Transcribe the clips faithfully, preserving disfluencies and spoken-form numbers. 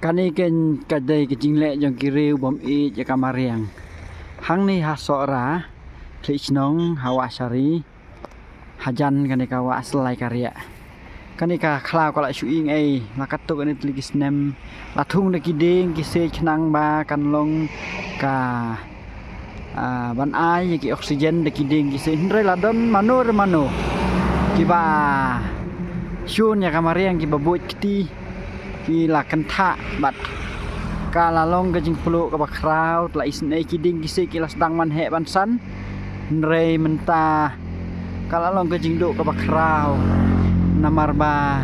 Kane ka dei ka jingleh jong ki riew bym ïeit ïa ka mariang. Hangne ha Sohra, Khlieh Shnong, ha Wah Shari, hajan kane ka Wah Slai Kariah. Kane ka khlaw ka la shu ing ei, la katto katne tylli ki snem. La thung da ki dieng ki siej khnang ba kan long ka, ah, ban ai ïa ki oxygen da ki dieng ki siej. Hynrei la don mano re mano kiba shun ïa ka mariang, kiba buit kti, ki la kynthah bad ka la long ka jingpluh kaba khraw. La isynei ki dieng ki siej ki la sdang ban heh ban san. Hynrei mynta ka la long ka jingduh kaba khraw, namar ba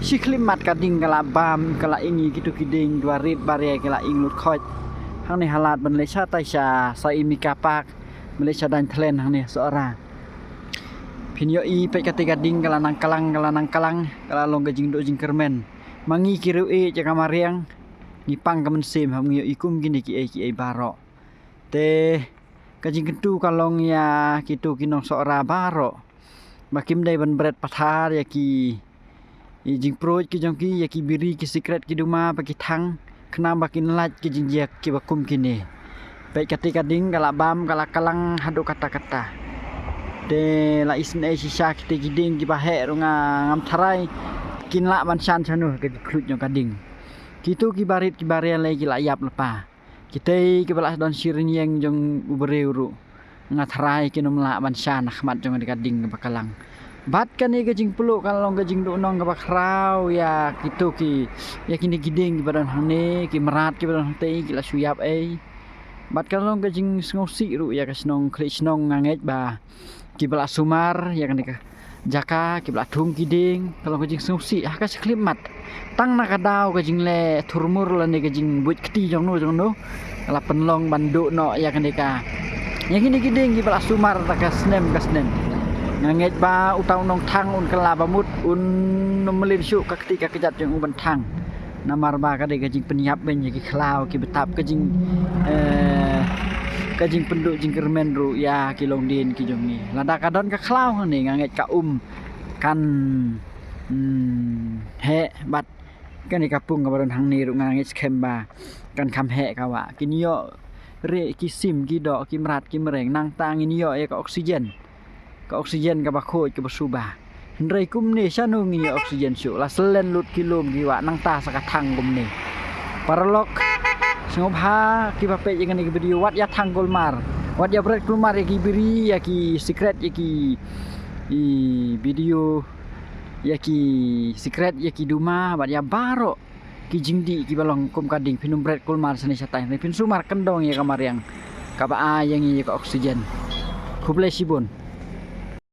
shi khyllipmat ka ding ka la bam, ka la ing ïa kitu ki dieng, dwa rit ba ria ki la ing lut khoit. Hangne ha lad ban leit shatai sha, sha Imika Park, ban leit sha Dainthlen hangne Sohra. Phin ïohi peit kata ka ding ka la nang klang, ka la nang klang, ka la long ka jingduh jingkyrmen. Ma ngi ki riew ïeit ïa ka mariang, ngi pang ka mynsiem haba ngi ïohi kum kine kiei kiei baroh. Te ka jingkyntu ka long ïa kitu ki nong Sohra baroh ba kim dei ban bret pathar ïa ki, ïa ki jingpruid ki jong ki, ïa ki biri, ki sikret, ki duma, ba ki thang, khnang ba kin lait ki jingjia kiba kum kine. Peit kata ka ding ka la bam, ka la klang haduh katta katta. Te la isynei shisha kita ki dieng kiba heh ruh nga ngam tharai kin lah ban shan shano ha ka jingkhluit jong ka ding. Kitu kiba rit kiba ria lei ki la ïap lypa. Kitei kiba la don shi rynïeng jong u briew ruh nga tharai kin ym lah ban shan ha khmat jong kata ka ding kaba klang. Bad kane ka jingpluh ka long ka jingduhnong kaba khraw ïa kitu ki, ïa kine ki dieng kiba don hangne, ki mrad kiba don hangtei ki la shu ïap ei. Bad ka long ka jingsngewsih ruh ïa ka shnong Khlieh Shnong. Nga ngeit ba kiba la sumar ïa kane ka jaka, kiba la thung ki dieng, ka long ka jingsngewsih ha ka shi khyllipmat. Tang na ka daw ka jingleh thurmur lane ka jingbuit kti jong no jong no, ka la pynlong ban duh noh ïa kane ka, ïa kine ki dieng kiba la sumar da ka snem ka snem. Nga ngeit ba uta u nongthang un kylla ba mut, un ym mlien shuh ka kti ka kjat jong u ban thang. Namar ba ka dei ka jingpynïap beiñ ïa ki khlaw, ki btap, ka jing, eh, ka jingpynduh jingkyrmen ruh ïa ki longdien ki jong ngi. Lada ka don ka khlaw hangne nga ngeit ka um kan, hmm, heh, bad kane ka pung kaba don hangne ruh nga ngeit skhem ba kan kham heh ka wah. Kin ïoh rieh ki sim, ki doh, ki mrad, ki mreng, nangta ngin ïoh ïa ka oxygen. Ka oxygen kaba khuid kaba suba. Hynrei kumne shano ngin ïoh oxygen shuh, la syllen lut ki lum ki wah, nangta sa ka thang kumne. Paralok, sngewbha kiba peit ïa kane ka video wat ïa thang kulmar, wat ïa bret kulmar ïa ki biri, ïa ki sikret, ïa ki, i, video, ïa ki sikret, ïa ki duma, wat ïa baroh ki jingdih kiba long kum ka ding. Phin ym bret kulmar shane shatai, phin sumar kyndong ïa ka mariang kaba ai ïa ngi ïa ka oxygen. Khublei shibun.